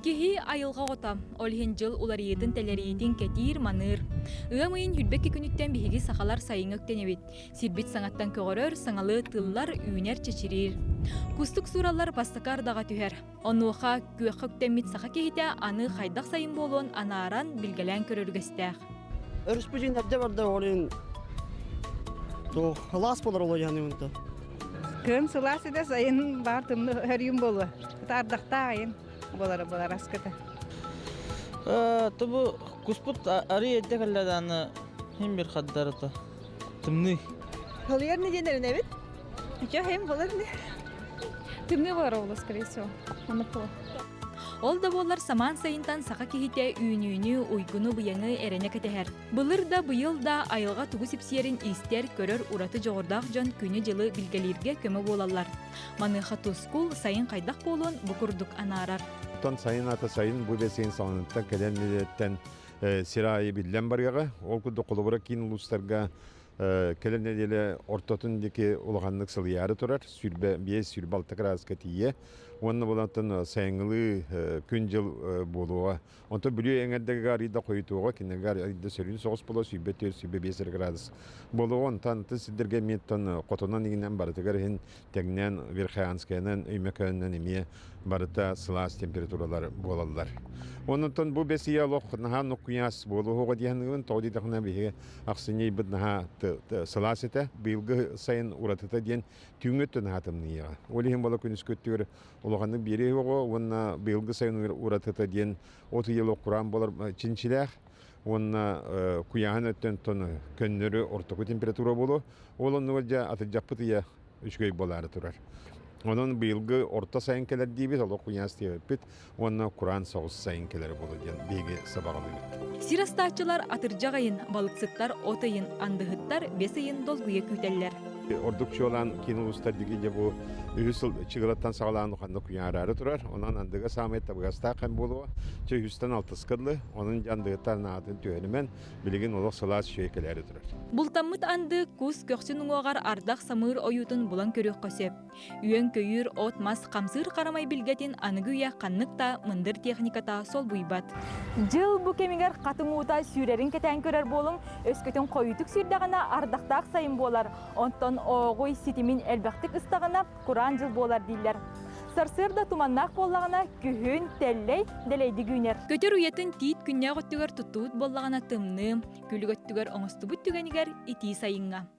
Киһи айылҕа оҕото, ол иһин дьыл уларыйыытын-тэлэрийиитин кэтиир-маныыр. Ыам ыйын 22 күнүттэн биһиги сахалар сайыҥҥа үктэнэбит. Сирбит саҥаттан көҕөрөр, саҥалыы тыллар үүнэр-чэчириир. Кустук суураллар бастакы ардаҕа түһэр. Онуоха күөххэ үктэммит саха киһитэ аны хайдах сайын буолуон анааран, билгэлээн көрөр үгэстээх. Өрүспүтүн эрдэ барда олин туох сылаас буолар олойоһаныбын Кыһын сылаас этэ, сайын баар тымныы хөрүүн буолуо. Ардахтаах айын буолара буолар аскыта. Тобу куспут арый эрдэ кэллэ дааны хим бир хаддарыта. Тымныы. Холуйар не диэн эрэнэбит? Чё хим болар не? Тымныы болар ол, скорее всего. Оннук буолар. Ол да буоллар самаан сайынтан саха киһитэ үүнүүнү, уйгуну-быйаҥы эрэнэ кэтэһэр. Былыр да, быйыл да айылҕа тугу сипсиэрин истэр, көрөр ураты дьоҕурдаах дьон күнү-дьылы билгэлииргэ көмө буолаллар. Маныаха Тускул сайын хайдах буолуон бу курдук анаарар. Оттон сайын ата сайын бу бэсиэн саҥаныттан кэлэн нэдиэлэттэн сир аайы биллэн барыаҕа. Ол курдук холобура киин улуустарга кэлэр нэдиэлэ ортотун диэки улаханнык сылыйаары турар, 25-26 кыраадыска тиийэ. Уонна булантан сайыҥҥылыы күн-дьыл буолуоҕа. Онтон Бүлүү эҥэрдэргэ арыйда хойутуоҕа, кинилэргэ арыйда сөрүүн соҕус буолуо, 24-25 градус буолуоҕа. Онтон атын сирдэргэ эмиэ оттон хотонон иҥинэн барытыгар иһин тэҥнээн Верхоянскайынан, Өймөкөөнүнэн эмиэ барыта сылаас температуралар буолаллар. Онтон бу бэс ыйа олох наһаа нуккуйаас буолуоҕа диэн тоҕо диэтэххинэ биһиги ахсынньы ыйбыт наһаа сылаас этэ. Быйылгы сайын уратыта диэн түүҥҥү өттө наһаа тымныйыаҕа. Ол иһин буола күнүскү өттүгэр улаханнык биэриэ оҕо уонна быйылгы сайын уратыта диэн от ыйа кураан буолар чинчилээх уонна куйааһын өттөн көннөрү ортоку температура буолуо. Ол оннугар дьэ атырдьахпыт ыйа үчүгэй буолаары турар. Онон быйылгы орто сайын кэлэр диибит, олох куйаас диэбиппит уонна кураан соҕус сайын кэлэр буолуо диэн биһиги сабаҕалыыбыт. Сир астааччылар атырдьах ыйын, балыксыттар от ыйын, андыһыттар бэс ыйын долгуйа күүтэллэр. Ордук чуолаан киин улуустар диги дьэ бу үһүс сыл чыгылаттан саҕалаан ханна куйаараары турар. Онон андыга саамай табыгастаах кэм буолуо. Чэ үһүстэн алтыска дылы. Онон дьэ андыгыттан наатын түһэримэн билигин олох сылаас үчүгэй кэлээри турар. Бултаммыт анды кус көхсүн уҥуоҕар ардах самыыр ойуутун булан көрүөххэ сөп. Үөн-көйүүр, от-мас, хамсыыр харамай билгэтин аныгы үйэ ханнык да мындыр техниката солбуйбат. Дьыл бу кэмигэр хатыҥ уута сүүрэрин кэтээн көрөр буолуҥ, өскөтүн хойутук сүүрдэҕинэ ардахтаах сайын буолар, онтон ооҕуй ситимин элбэхтик ыстаҕына кураан дьыл буолар дииллэр. Сарсыарда туманнаах буоллаҕына, күһүн, тэллэй дэлэйдик үүнэр. Көтөр уйатын тиит күннээх өттүгэр туттубут буоллаҕына тымныы, күлүк өттүгэр оҥостубут түгэнигэр итии сайыҥҥа.